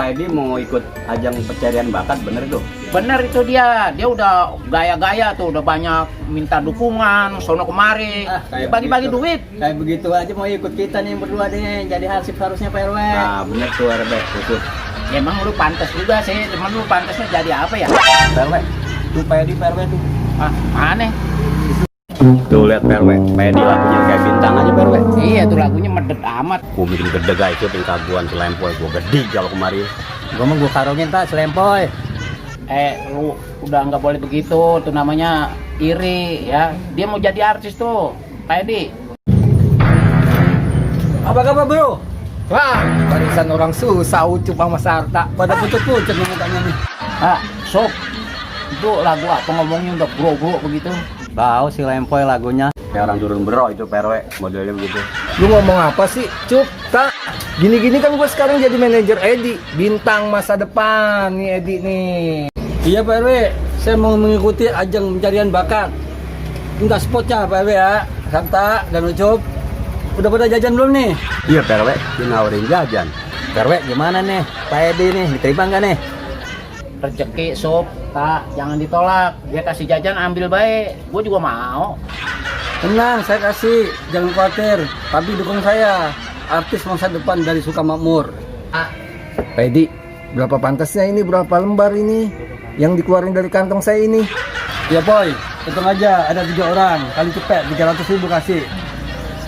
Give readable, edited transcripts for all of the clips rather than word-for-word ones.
Pak Edi mau ikut ajang pencarian bakat, bener itu? Bener itu dia udah gaya-gaya tuh, udah banyak minta dukungan, sono kemari, bagi-bagi duit. Kayak begitu aja mau ikut kita nih berdua nih, jadi hansip harusnya Pak RW. Nah bener tuh RW, ikut. Emang lu pantas juga sih, temen lu pantasnya jadi apa ya? Pak RW, tuh Pak Edi, Pak RW tuh. Ah, aneh. Tuh lihat Pak RW, Pak Edi lagunya kayak bintang aja Pak RW. Iya tuh lagunya medet amat. Gua bikin gede guys, itu pengkaguan selempoy, gua gede kalau kemari. Gua mau gua karungin tak selempoy. Lu udah nggak boleh begitu, tuh namanya iri ya. Dia mau jadi artis tuh, Pak Edi. Apa kabar bro? Wah, barisan orang susah Ucup sama Sarta. Pada pucet-pucet nih mukanya nih. Ah, Sob, itu lagu apa ngomongnya udah bro-bro begitu? Tahu si Lempoy lagunya. Kayak orang turun bero itu Pak RW, modelnya begitu. Lu ngomong apa sih, Cup? Tak, gini-gini kan gue sekarang jadi manajer Edi. Bintang masa depan nih Edi nih. Iya Pak RW, saya mau mengikuti ajang pencarian bakat. Minta spotnya Pak RW ya. Sarta dan Ucup. Udah pada jajan belum nih? Iya Pak RW, dia nawarin jajan. Pak RW gimana nih? Pak Edi nih, diterima nggak nih? Rezeki Sob, tak jangan ditolak. Dia kasih jajan ambil baik. Gue juga mau. Tenang, saya kasih. Jangan khawatir. Tapi dukung saya. Artis masa depan dari Sukamakmur. Ah, Pak Edi, berapa pantasnya ini, berapa lembar ini yang dikeluarin dari kantong saya ini? Ya Boy, hitung aja. Ada 3 orang. Kali cepet, 300.000 kasih.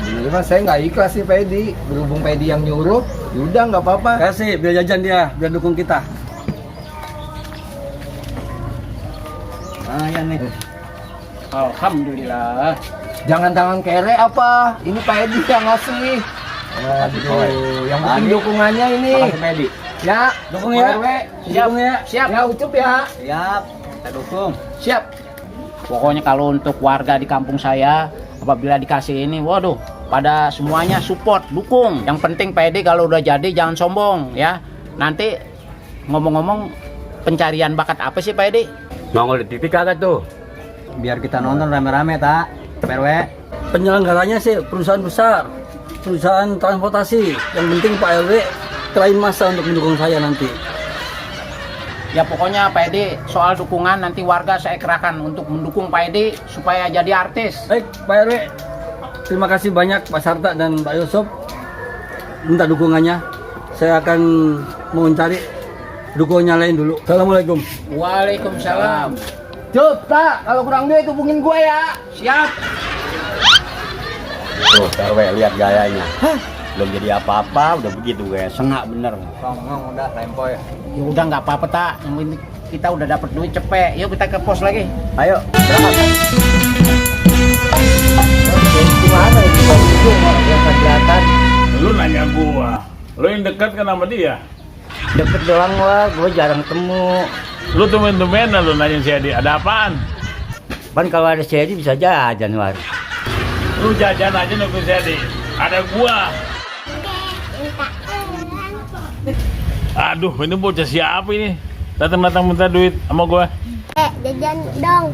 Sebenarnya mah saya nggak ikhlas sih Pak Edi. Berhubung Pak Edi yang nyuruh, yaudah nggak apa-apa. Kasih, biar jajan dia. Biar dukung kita. ya nih. Alhamdulillah. Jangan tangan kere apa? Ini Pak Edi yang ngasih. Aduh, yang penting dukungannya ini. Makasih Pak Edi. Ya, Dukung ya. RW. Siap, Dukung ya. siap, Ya, Ucup ya. Siap, kita dukung. siap. Pokoknya kalau untuk warga di kampung saya, apabila dikasih ini, waduh, pada semuanya support, dukung. Yang penting Pak Edi kalau udah jadi jangan sombong ya. Nanti ngomong-ngomong pencarian bakat apa sih Pak Edi? Nongol di TV kagak tuh? Biar kita nonton rame-rame tak, Pak RW. Penyelenggaranya sih perusahaan besar, perusahaan transportasi. Yang penting Pak RW kelain masa untuk mendukung saya nanti. Ya pokoknya Pak Edi soal dukungan nanti warga saya kerahkan untuk mendukung Pak Edi supaya jadi artis. Baik, Pak RW. Terima kasih banyak Pak Sarta dan Pak Yusuf. Minta dukungannya. Saya akan mau mencari dukungannya lain dulu. Assalamualaikum. Waalaikumsalam. Cup, tak, kalau kurang duit hubungin gue ya. Siap. Tuh Pak RW, lihat gayanya. Belum jadi apa-apa, udah begitu guys, sengak bener. Ngomong udah Lempoy. Ya udah nggak apa-apa tak. Yang penting kita udah dapat duit cepet. Yuk kita ke pos lagi. Ayo, berangkat. Gimana itu Pak Ucup orang yang kelihatan? Lu nanya gua, lu yang dekat kan sama dia? Deket doang lah, gue jarang temu. Lu temen-temenan lu nanya si Edi, ada apaan? Kan kalau ada si Edi bisa jajan war. Lu jajan aja nunggu si Edi, ada gua. Aduh, ini bocah siapa ini? Datang-datang minta duit sama gua. Jajan dong.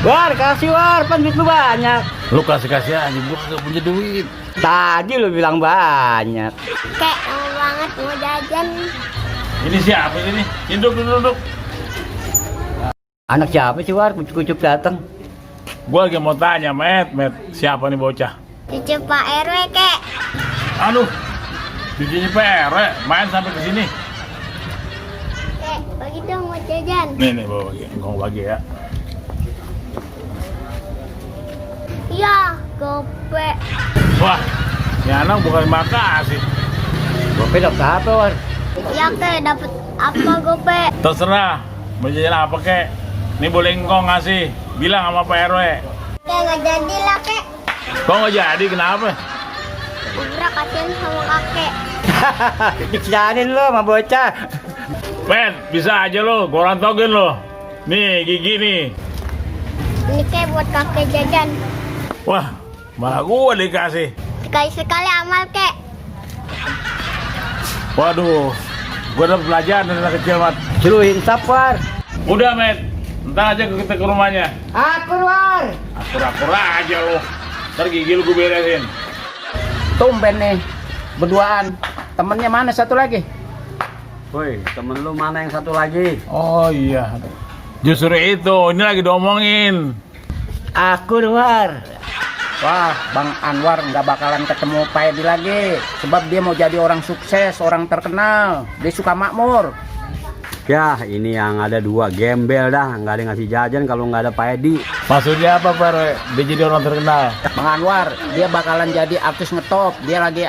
War, kasih war, pan duit lu banyak. Lu kasih-kasih aja, gua gak punya duit. Tadi lu bilang banyak. Kek mau banget mau jajan. Ini siapa sih ini? Duduk. Anak siapa sih war, kucuk-kucuk datang. Gua lagi mau tanya, Met, siapa nih bocah? Cucu Pak RW kek. Aduh, cucunya PR, main sampai ke sini. Kek, bagi dong mau jajan. Nih, bawa bagi, gua mau bagi ya. Iya, gope. Wah, ini anak bukan makasih. Gope dapat apa war? Ya kek, dapat apa gope? Terserah, mau jajan apa kek? Ini boleh engkau ngasih, bilang sama Pak RW. Kek nggak jadi lah kek. Kok nggak jadi, kenapa? Ubra kasihan sama kakek. Dikisianin lo sama bocah. Men, bisa aja lo, gua rantogin lo. Nih, gigi nih. Ini kek buat kakek jajan. Wah, malah gua dikasih. Sekali-sekali amal kek. Waduh, gua udah pelajaran dari anak kecil, Mat. Suruh insap war. Udah, Met. Ntar aja kita ke rumahnya. Akur war. Akur-akur aja lo. Ntar gigi lu gua beresin. Tumben nih berduaan. Temennya mana satu lagi? Woi, temen lu mana yang satu lagi? Oh iya. Justru itu, ini lagi diomongin. Aku Anwar. Wah, Bang Anwar nggak bakalan ketemu Pak Edi lagi. Sebab dia mau jadi orang sukses, orang terkenal. Dia suka makmur. Ya, ini yang ada 2 gembel dah, nggak ada yang ngasih jajan kalau nggak ada Pak Edi. Maksudnya apa Pak RW? Dia jadi orang terkenal. Bang Anwar, dia bakalan jadi artis ngetop. Dia lagi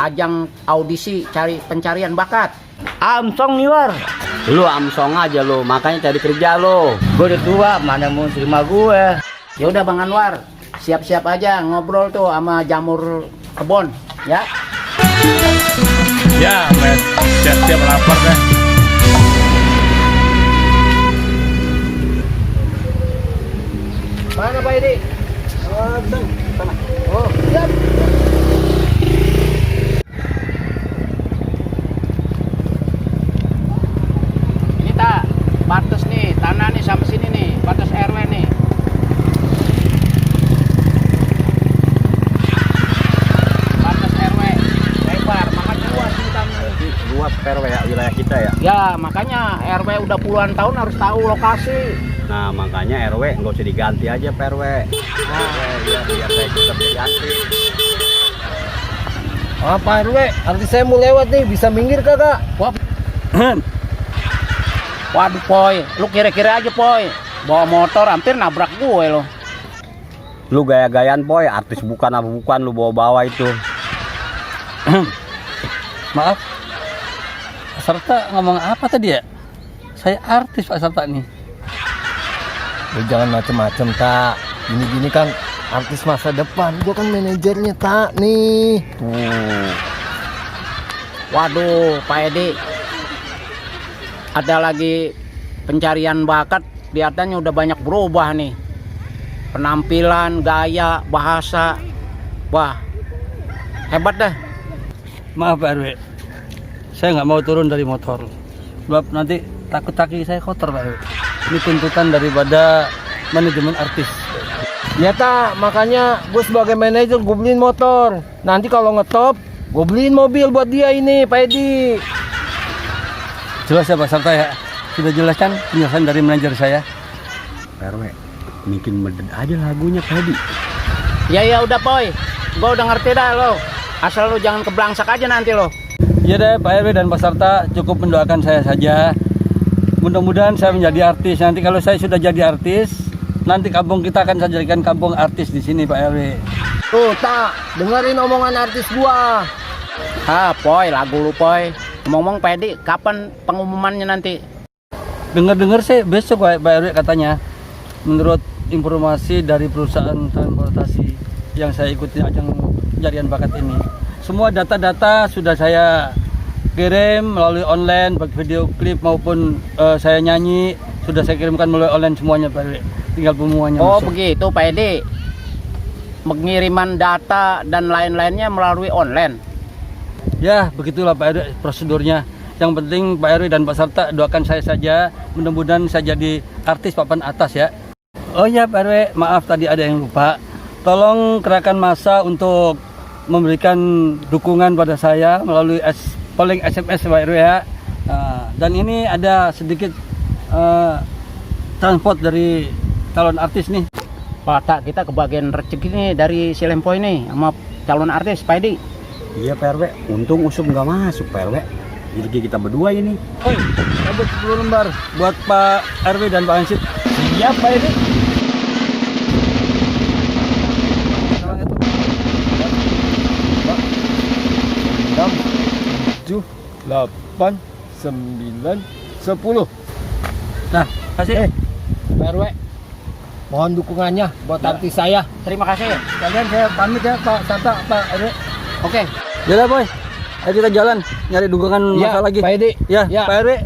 ajang audisi cari pencarian bakat. Amsong nih War. Lu amsong aja lu, makanya cari kerja lu. Gue udah tua, mana mau terima gue. Ya udah Bang Anwar, siap-siap aja ngobrol tuh sama jamur kebon, ya. Ya, men. Siap-siap lapar deh. Mana Pak Edi? Oh, siap. Ini tak batas nih, tanah nih sampai sini nih, batas RW nih. Batas RW lebar, makanya luas nih tanah. Luas RW ya, wilayah kita ya. Ya, makanya RW udah puluhan tahun harus tahu lokasi. Nah, makanya RW nggak usah diganti aja Pak RW. Biar saya juga diganti. Pak RW, artis saya mau lewat nih, bisa minggir kagak? Wah. Waduh Poy, lu kira-kira aja Poy, bawa motor hampir nabrak gue lo. Lu gaya-gayaan Boy, artis bukan apa bukan lu bawa-bawa itu. Maaf. Pak Sarta ngomong apa tadi ya? Saya artis Pak Sarta nih. Lu jangan macem-macem tak. Gini-gini kan artis masa depan. Gua kan manajernya tak nih. Tuh. Waduh Pak Edi, ada lagi pencarian bakat, kelihatannya udah banyak berubah nih. Penampilan, gaya, bahasa, wah hebat dah. Maaf Pak RW, saya nggak mau turun dari motor. Sebab nanti takut kaki saya kotor Pak RW. Ini tuntutan daripada manajemen artis. Ya tak, makanya gue sebagai manajer gue beliin motor. Nanti kalau ngetop, gue beliin mobil buat dia ini, Pak Edi. Jelas ya Pak Sarta ya? Sudah jelas kan penjelasan dari manajer saya? Pak RW, bikin medit aja lagunya Pak Edi. Ya udah Poy, gua udah ngerti dah lo. Asal lo jangan keblangsak aja nanti lo. Ya deh Pak RW dan Pak Sarta cukup mendoakan saya saja. Mudah-mudahan saya menjadi artis. Nanti kalau saya sudah jadi artis, nanti kampung kita akan saya jadikan kampung artis di sini Pak RW. Tuh tak, dengerin omongan artis gua. Ah Poy, lagu lu Poy. Ngomong Pak Edi, kapan pengumumannya nanti? Dengar-dengar sih besok Pak RW katanya. Menurut informasi dari perusahaan transportasi yang saya ikuti ajang pencarian bakat ini, semua data-data sudah saya kirim melalui online, baik video klip maupun saya nyanyi sudah saya kirimkan melalui online semuanya Pak RW. Tinggal pengumumannya. Oh besok. begitu Pak Edi. Pengiriman data dan lain-lainnya melalui online. Ya begitulah Pak RW prosedurnya. Yang penting Pak RW dan Pak Sarta doakan saya saja, mudah-mudahan saya jadi artis papan atas ya. Oh ya Pak RW, maaf tadi ada yang lupa. Tolong kerahkan massa untuk memberikan dukungan pada saya melalui polling SMS Pak RW ya. Nah, dan ini ada sedikit transport dari calon artis nih. Pak Tak, kita kebagian rezeki nih dari si Lempoy nih sama calon artis Pak Edi. Iya Pak RW, untung Usum nggak masuk Pak RW. Jadi kita berdua ini. Oi, dapat 10 lembar buat Pak RW dan Pak Ansip. Siap Pak Edi. Enam, 7, 8, 9, 10. Nah, kasih. Pak RW, mohon dukungannya buat artis saya. Terima kasih. Kalian saya pamit ya Pak Sarta, Pak RW. Oke. Jalan boy, ayo kita jalan nyari dukungan Ya, masa lagi. Pak Edi. Ya, Ya. Pak RW,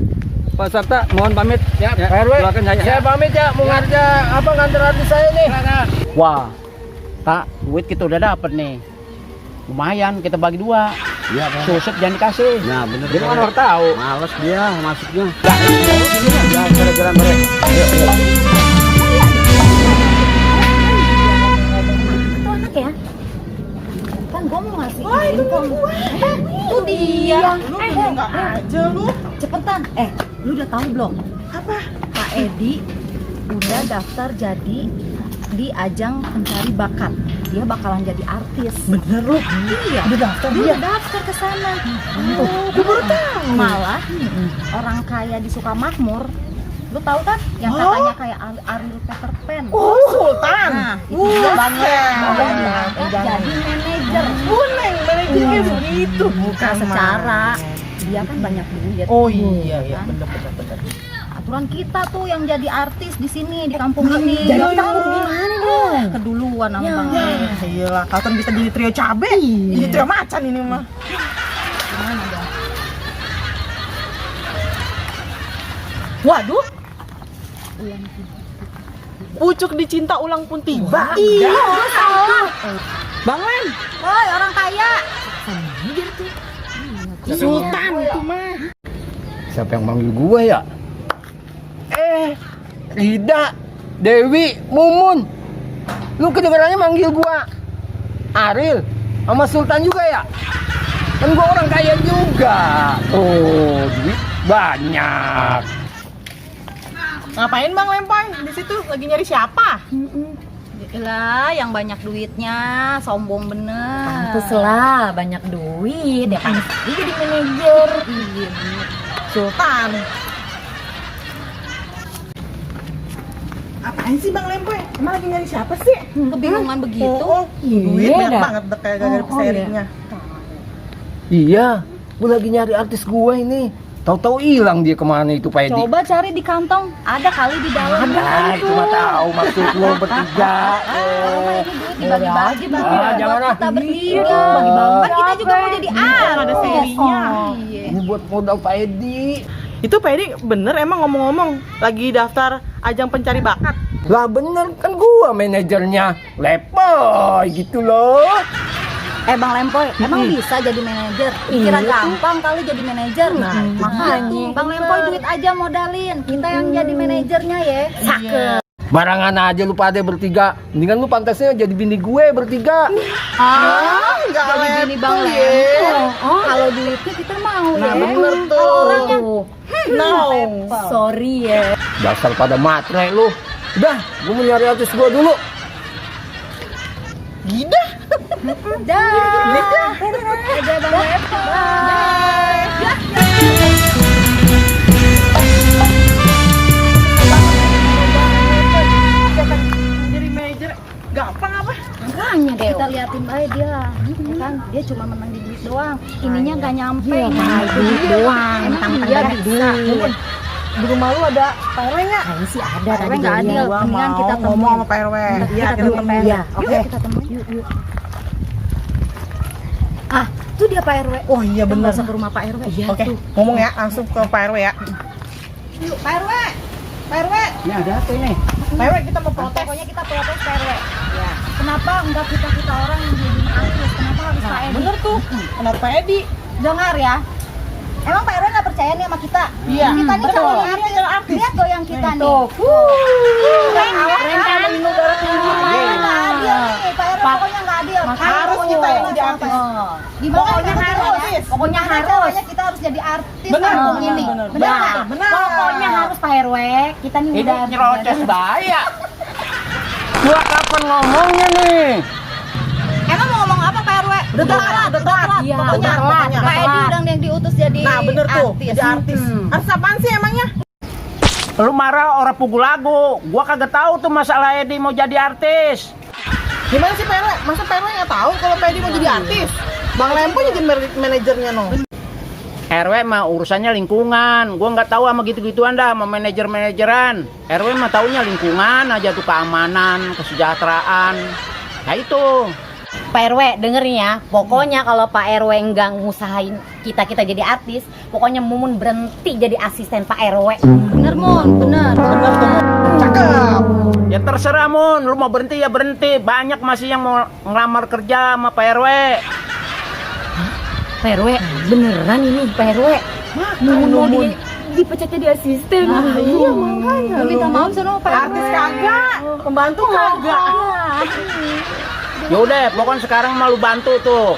Pak Sarta, mohon pamit. Ya, Pak RW. Doakan saya. Saya pamit ya, mau nganter artis saya nih. Wah, Tak, duit kita udah dapet nih. Lumayan, kita bagi 2. Iya Pak. Susut jangan dikasih. Nah bener. Dia kan orang tahu. Males dia masuknya. Ya, jalan-jalan bareng. Itu anak ya? Kan gue mau masih info. Itu dia. Lu enggak aja lu. Cepetan. Lu udah tahu belum? Apa? Pak Edi udah daftar jadi di ajang pencari bakat. Dia bakalan jadi artis. Bener lu? Iya. Udah daftar Dia dia. udah daftar ke sana. Gue baru tahu. Malah orang kaya di Sukamakmur. Lu tahu kan yang katanya kayak Ariel Peter Pan. Oh, Sultan. Nah, itu dia banget. Jadi manajer. Buneng, manajernya begitu. Bukan secara dia kan banyak duit. Oh iya, kan? bener. Aturan kita tuh yang jadi artis di sini di kampung ini. Jadi kita kudu gimana dong? Keduluan sama Bang. Iyalah, kalian bisa jadi trio cabe. Ini trio macan ini mah. Gimana dong? Waduh. Pucuk dicinta ulang pun tiba. Iya, udah salah. Bang Len, Woi, orang kaya. Sultan itu mah. Siapa yang manggil gue ya? Rida, Dewi, Mumun. Lu kedengarannya manggil gue Ariel sama Sultan juga ya? Kan gue orang kaya juga. Oh, duit banyak. Ngapain Bang Lempang di situ? Lagi nyari siapa? Lah, yang banyak duitnya, sombong bener. Pantes lah, banyak duit. Ya pantes dia jadi manajer. Iya, Sultan. Apaan sih Bang Lempoy? Emang lagi nyari siapa sih? kebingungan begitu. Duit banyak dah. banget deh kayak gara-gara pesaingnya. Iya, gue lagi nyari artis gue ini. Tahu-tahu hilang dia kemana itu Pak Edi? Coba cari di kantong, ada kali di dalam. Nah, cuma tahu maksud lo bertiga. Rumah ini duit dibagi-bagi Bang. jangan lah. Kita bertiga. Kan kita juga mau jadi Ada serinya. Iya. Ini buat modal Pak Edi. Itu Pak Edi bener emang ngomong-ngomong lagi daftar ajang pencari bakat. Lah bener kan gua manajernya. Lepoy gitu loh. Bang Lempoy, emang bisa jadi manajer? Kira gampang kali jadi manajer. Nah, makanya Bang Lempoy duit aja modalin. Kita yang jadi manajernya ya. Cakep. Barangan aja lu pada bertiga. Mendingan lu pantasnya jadi bini gue bertiga. Enggak Jadi bini Bang level, Lempoy. Kalau duitnya kita mau Nah, ya. bener tuh. Kalau orangnya No. Sorry ya. Dasar pada matre lu. Udah, gua mau nyari artis gua dulu. Gida. dah. Ada Bang Lempoy. Jadi manajer gampang apa? Makanya deh kita liatin aja dia, ya kan dia cuma menang di duit doang, ininya nggak nyampe. Duit doang, mentang-mentang bisa. Di rumah lu ada Pak RW nggak? Kayaknya sih ada RW tadi nggak dia adil, lihat. mendingan kita ngomong temuin. sama Pak RW. Iya, Kita kita temuin. temuin. Iya, Yuk, oke. kita temuin. Yuk. Ah, itu dia Pak RW. Oh iya Kita bener. nggak usah ke rumah Pak RW. Iya, Oke, tuh. ngomong ya langsung ke Pak RW ya. Yuk, Pak RW. Pak RW. Ini ada apa ini? Pak RW kita mau protes. Pokoknya kita protes Pak RW. Ya. Kenapa enggak kita orang yang jadi artis? Kenapa harus Pak Edi? Bener tuh. Kenapa Pak Edi? Dengar ya. Emang Pak RW nggak percaya nih sama kita? Iya, Kita nih betul. calon Kita calon artis. Lihat goyang kita nih. Tuh. Keren kan? Melindungi darah tinggi. Nggak adil nih, Pak RW pokoknya nggak adil. Harus kita yang jadi artis. Gimana Pokoknya caranya? harus. Pokoknya caranya kita harus jadi artis Benar, kampung benar, ini. benar. Benar nggak? Benar. Pokoknya harus Pak RW. Kita nih Ini udah nyerocos bahaya. Gua kapan ngomongnya nih? Emang mau ngomong apa Pak RW? Udah telat. Iya, Pokoknya udah telat. Pak Edi udah yang diutus jadi Nah, bener tuh. artis. Jadi artis. Artis apaan sih emangnya? Lu marah orang pukul lagu. Gua kagak tahu tuh masalah Edi mau jadi artis. Gimana sih Pak RW? Masa Pak RW nggak tahu kalau Pak Edi mau jadi artis? Bang Lempo jadi manajernya no. RW mah urusannya lingkungan. Gua nggak tahu sama gitu-gituan dah, sama manajer-manajeran. RW mah taunya lingkungan aja tuh, keamanan, kesejahteraan. Nah itu. Pak RW dengerin ya. Pokoknya kalau Pak RW enggak ngusahain kita jadi artis, pokoknya Mumun berhenti jadi asisten Pak RW. Bener Mun, bener. Cakep. Ya terserah Mun, lu mau berhenti ya berhenti. Banyak masih yang mau ngelamar kerja sama Pak RW. Pak RW, beneran ini Pak RW. Mumun mau dipecat jadi asisten. Iya makanya. Lu minta maaf sama Pak RW. Artis kagak, pembantu kagak. Ya udah, pokoknya sekarang mau lu bantu tuh.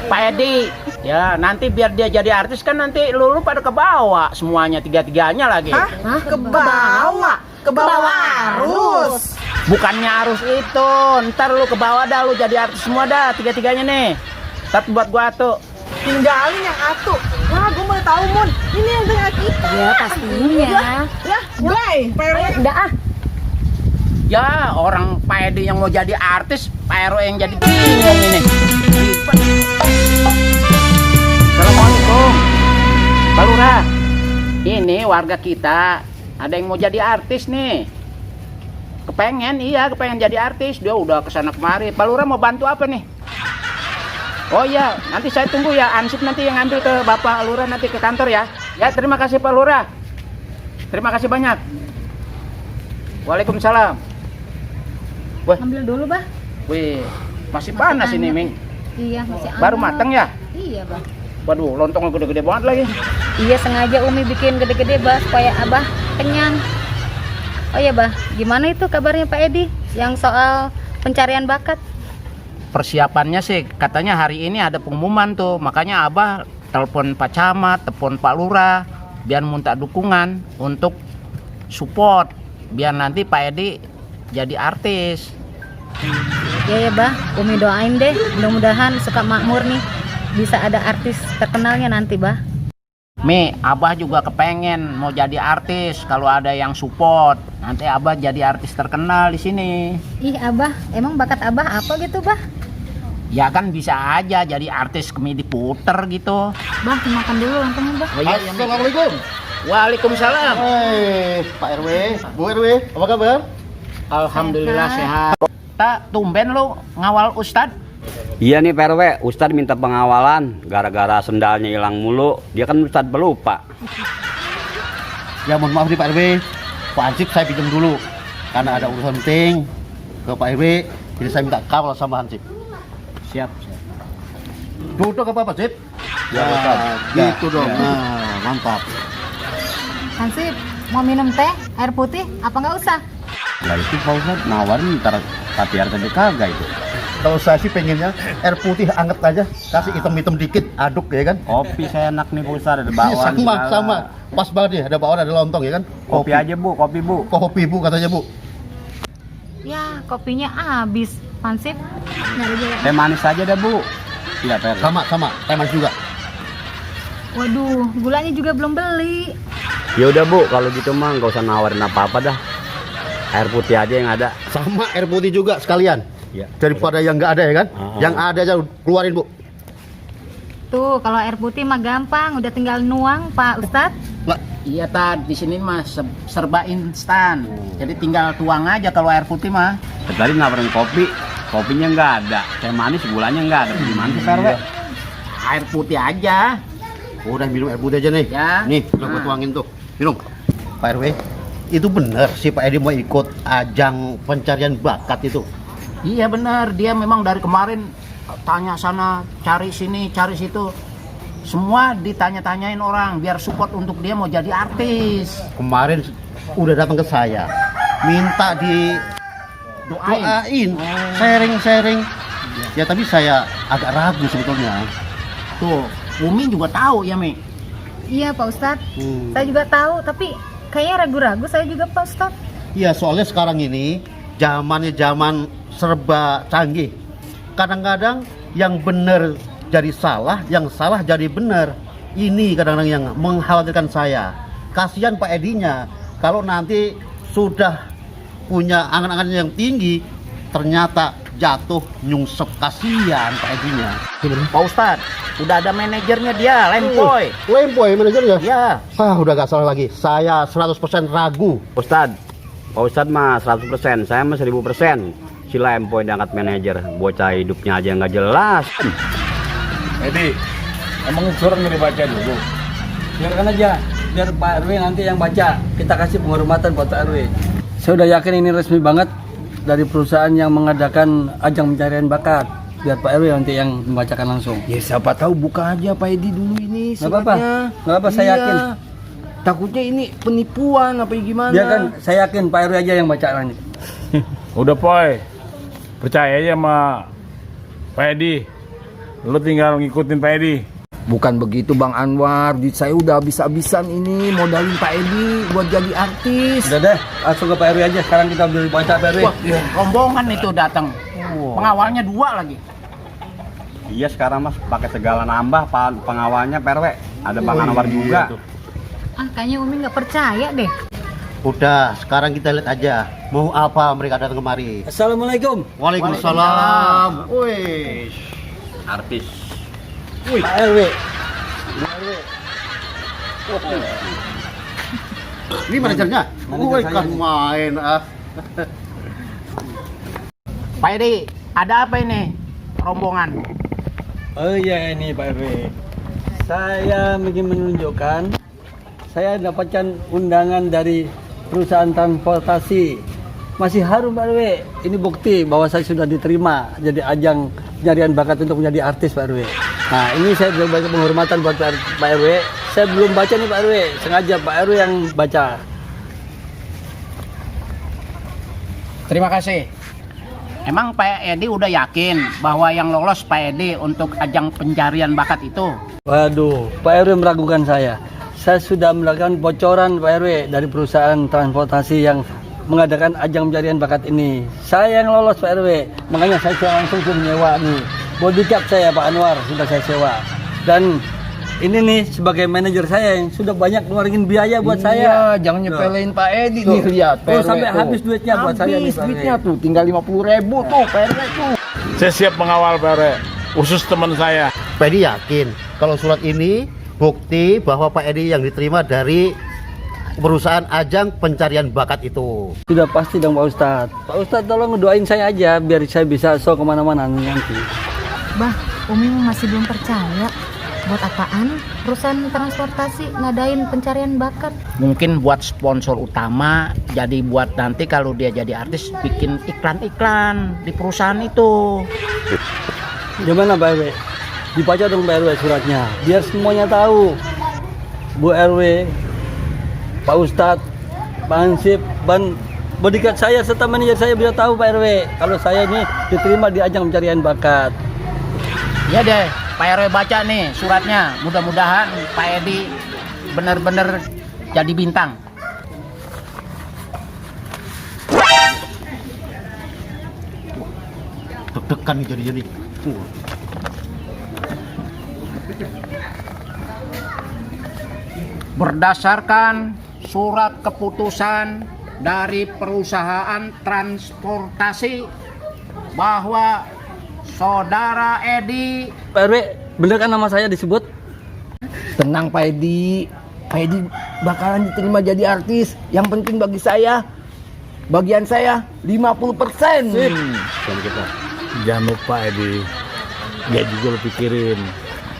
Pak Edi. Ya, nanti biar dia jadi artis kan nanti lu pada ke bawah semuanya, tiga-tiganya lagi. Hah? Ke bawah? Ke bawah arus? Bukannya arus itu, ntar lu ke bawah dah, lu jadi artis semua dah, tiga-tiganya nih. Tapi buat gua tuh. Tinggalin yang atu. Wah, gue mau tahu Mun. Ini yang dengan kita. Ya pastinya. Ya, Blay, Pak RW. Udah ah. Ya, orang Pak Edi yang mau jadi artis, Pak RW yang jadi bingung ini. Assalamualaikum, Pak Lurah. Ini warga kita, ada yang mau jadi artis nih. Kepengen jadi artis. Dia udah kesana kemari. Pak Lurah mau bantu apa nih? Oh iya, nanti saya tunggu ya. Ansip nanti yang ngambil ke Bapak Lurah nanti ke kantor ya. Ya, terima kasih Pak Lurah. Terima kasih banyak. Waalaikumsalam. Wah, Ambil dulu, Bah. wih, masih panas ini, Ming. Iya, masih Baru hangat. matang ya? Iya, Bah. Waduh, lontongnya gede-gede banget lagi. Iya, sengaja Umi bikin gede-gede, Bah, supaya Abah kenyang. Oh iya, Bah. Gimana itu kabarnya Pak Edi yang soal pencarian bakat? Persiapannya sih katanya hari ini ada pengumuman tuh, makanya Abah telepon Pak Camat, telepon Pak Lurah biar minta dukungan untuk support biar nanti Pak Edi jadi artis. Iya ya, Bah. Umi doain deh, mudah-mudahan suka makmur nih bisa ada artis terkenalnya nanti, Bah. Mi, Abah juga kepengen mau jadi artis kalau ada yang support. Nanti Abah jadi artis terkenal di sini. Ih, Abah, emang bakat Abah apa gitu, Bah? Ya kan bisa aja jadi artis komedi puter gitu. Bah, makan dulu lontongnya, Bah. Oh, iya, Assalamualaikum. Waalaikumsalam. Pak RW, Bu RW, apa kabar? Alhamdulillah sehat. Tak tumben lu ngawal Ustad. Iya nih Pak RW, Ustadz minta pengawalan gara-gara sendalnya hilang mulu. Dia kan Ustadz pelupa. Ya mohon maaf nih Pak RW, Pak Ansip saya pinjam dulu karena ada urusan penting ke Pak RW, jadi saya minta kawal sama Ansip. Siap. Duduk apa Pak Ansip? Ya, Ustadz. Gitu Ya, dong. ya. Nah, mantap. Hansip, mau minum teh, air putih, apa nggak usah? Lah itu Pak Ustadz nawarin ntar tapi harga kagak itu. Kalau saya sih pengennya air putih anget aja, kasih hitam-hitam dikit, aduk ya kan? Kopi saya enak nih Pak Ustadz, ada Iya, bakwan. sama, pas banget nih, ada bakwan, ada lontong ya kan? Kopi aja Bu, kopi Bu. Kopi Bu katanya Bu. Ya, kopinya habis. Hansip, nyari dulu. Teh manis aja dah Bu. Iya Pak RW. Sama, teh manis juga. Waduh, gulanya juga belum beli. Ya udah Bu, kalau gitu mah nggak usah nawarin apa-apa dah. Air putih aja yang ada. Sama air putih juga sekalian. Ya. Daripada yang nggak ada ya kan? Yang ada aja keluarin Bu. Tuh, kalau air putih mah gampang, udah tinggal nuang, Pak Ustadz. Iya Tad, di sini mah serba instan. Jadi tinggal tuang aja kalau air putih mah. Tadi nawarin kopi, kopinya nggak ada. Teh manis gulanya nggak ada. Gimana sih Pak RW? Air putih aja. Udah minum air putih aja nih. Ya. Nih, coba tuangin tuh. Minum. Pak RW, itu bener si Pak Edi mau ikut ajang pencarian bakat itu. Iya benar, dia memang dari kemarin tanya sana, cari sini, cari situ. Semua ditanya-tanyain orang biar support untuk dia mau jadi artis. Kemarin udah datang ke saya, minta di Doain. sharing. Ya tapi saya agak ragu sebetulnya. Tuh, Umi juga tahu ya Mi. Iya, Pak Ustadz. Saya juga tahu, tapi kayaknya ragu-ragu saya juga, Pak Ustadz. Iya, soalnya sekarang ini zamannya zaman serba canggih. Kadang-kadang yang benar jadi salah, yang salah jadi benar. Ini kadang-kadang yang mengkhawatirkan saya. Kasihan Pak Edinya kalau nanti sudah punya angan-angan yang tinggi, ternyata jatuh nyungsep. Kasihan Pak Edinya. Pak Ustadz, udah ada manajernya dia, Lempoy. Lempoy manajernya? Ya. Udah gak salah lagi. Saya 100% ragu. Ustadz, Pak Ustadz mah 100%, saya mah 1000%. Si Lempoy diangkat manajer, bocah hidupnya aja nggak jelas. Edi, emang surat nggak dibaca dulu? Biarkan aja, biar Pak RW nanti yang baca. Kita kasih penghormatan buat Pak RW. Saya udah yakin ini resmi banget dari perusahaan yang mengadakan ajang pencarian bakat. Biar Pak RW nanti yang membacakan langsung. Ya siapa tahu buka aja Pak Edi dulu ini Nggak apa-apa, nggak apa-apa, saya yakin. Takutnya ini penipuan apa gimana? Biarkan, saya yakin Pak RW aja yang baca nanti. Udah Poy, percaya aja sama Pak Edi. Lo tinggal ngikutin Pak Edi. Bukan begitu Bang Anwar, duit saya udah habis-habisan ini modalin Pak Edi buat jadi artis. Udah deh, langsung ke Pak RW aja. Sekarang kita beli baca Pak RW. Wah, rombongan itu datang. Pengawalnya 2 lagi. Iya sekarang mas pakai segala nambah pengawalnya PRW. Ada Bang Anwar juga. Ah, kayaknya Umi nggak percaya deh. Udah, sekarang kita lihat aja mau apa mereka datang kemari. Assalamualaikum. Waalaikumsalam. Wih, Artis. Pak RW. ini manajernya. Wih, kan main ah. Pak Edi, ada apa ini? Rombongan. Oh iya ini Pak RW. Saya ingin menunjukkan saya dapatkan undangan dari perusahaan transportasi. Masih harum Pak RW. Ini bukti bahwa saya sudah diterima jadi ajang pencarian bakat untuk menjadi artis Pak RW. Nah ini saya belum baca penghormatan buat Pak RW. Saya belum baca nih Pak RW. Sengaja Pak RW yang baca. Terima kasih. Emang Pak Edi udah yakin bahwa yang lolos Pak Edi untuk ajang pencarian bakat itu? Waduh, Pak RW meragukan saya. Saya sudah melakukan bocoran Pak RW dari perusahaan transportasi yang mengadakan ajang pencarian bakat ini. Saya yang lolos Pak RW, makanya saya langsung menyewa nih. Bodyguard saya Pak Anwar sudah saya sewa. Dan ini nih sebagai manajer saya yang sudah banyak ngeluarin biaya buat saya. Iya, jangan nyepelein Pak Edi nih, lihat. Oh, PRW sampai tuh. habis duitnya buat saya nih, Habis Pak RW. duitnya tuh, tinggal 50.000 tuh PRW tuh. Saya siap mengawal Pak RW. Khusus teman saya. Pak Edi yakin kalau surat ini bukti bahwa Pak Edi yang diterima dari perusahaan ajang pencarian bakat itu. Sudah pasti dong Pak Ustadz. Pak Ustadz tolong ngedoain saya aja biar saya bisa show kemana-mana nanti. Bah, Umi masih belum percaya. Buat apaan perusahaan transportasi ngadain pencarian bakat? Mungkin buat sponsor utama, jadi buat nanti kalau dia jadi artis bikin iklan-iklan di perusahaan itu. Gimana Pak RW? Dibaca dong Pak RW suratnya, biar semuanya tahu. Bu RW, Pak Ustadz, Pak Hansip, bodyguard saya serta manajer saya biar tahu Pak RW kalau saya ini diterima di ajang pencarian bakat. Ya deh, Pak RW baca nih suratnya. Mudah-mudahan Pak Edi benar-benar jadi bintang. Deg-degan nih jadi. Berdasarkan surat keputusan dari perusahaan transportasi bahwa Saudara Edi. Pak RW, bener kan nama saya disebut? Tenang Pak Edi. Pak Edi bakalan diterima jadi artis. Yang penting bagi saya, bagian saya 50%. Jangan lupa Edi. Gak juga lo pikirin.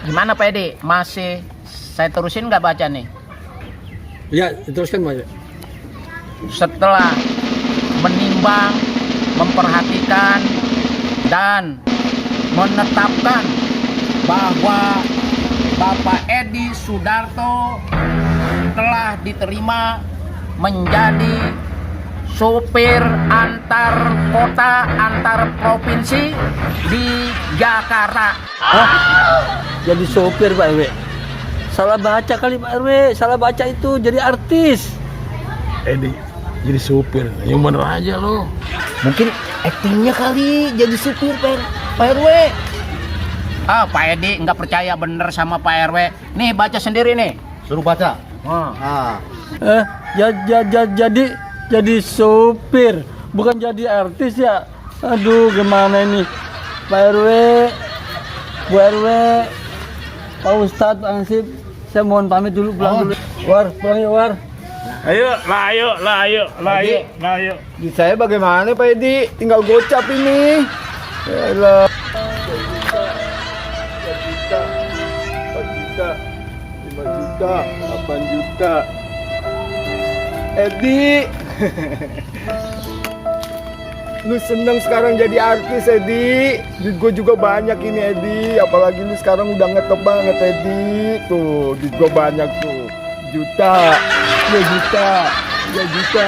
Gimana Pak Edi? Masih saya terusin nggak baca nih? Ya, teruskan Pak. Setelah menimbang, memperhatikan, dan menetapkan bahwa Bapak Edi Sudarto telah diterima menjadi sopir antar kota, antar provinsi di Jakarta. Hah? Jadi sopir Pak RW? Salah baca kali Pak RW, salah baca itu jadi artis. Edi jadi supir, yang bener aja lo. Mungkin aktingnya kali jadi supir Pak RW. Ah, Pak Edi nggak percaya bener sama Pak RW. Nih baca sendiri nih. Suruh baca. Jadi sopir, bukan jadi artis ya. Aduh, gimana ini? Pak RW, Bu RW, Pak Ustadz, Pak Hansip, saya mohon pamit dulu, pulang dulu. War, pulang yuk War. Ayo. Di saya bagaimana Pak Edi? Tinggal gocap ini. Yalah. 5 juta, 8 juta. Edi. Lu seneng sekarang jadi artis Edi. Duit gue juga banyak ini Edi. Apalagi lu sekarang udah ngetop banget Edi. Tuh, duit gue banyak tuh. Juta, 2 juta, 3 juta.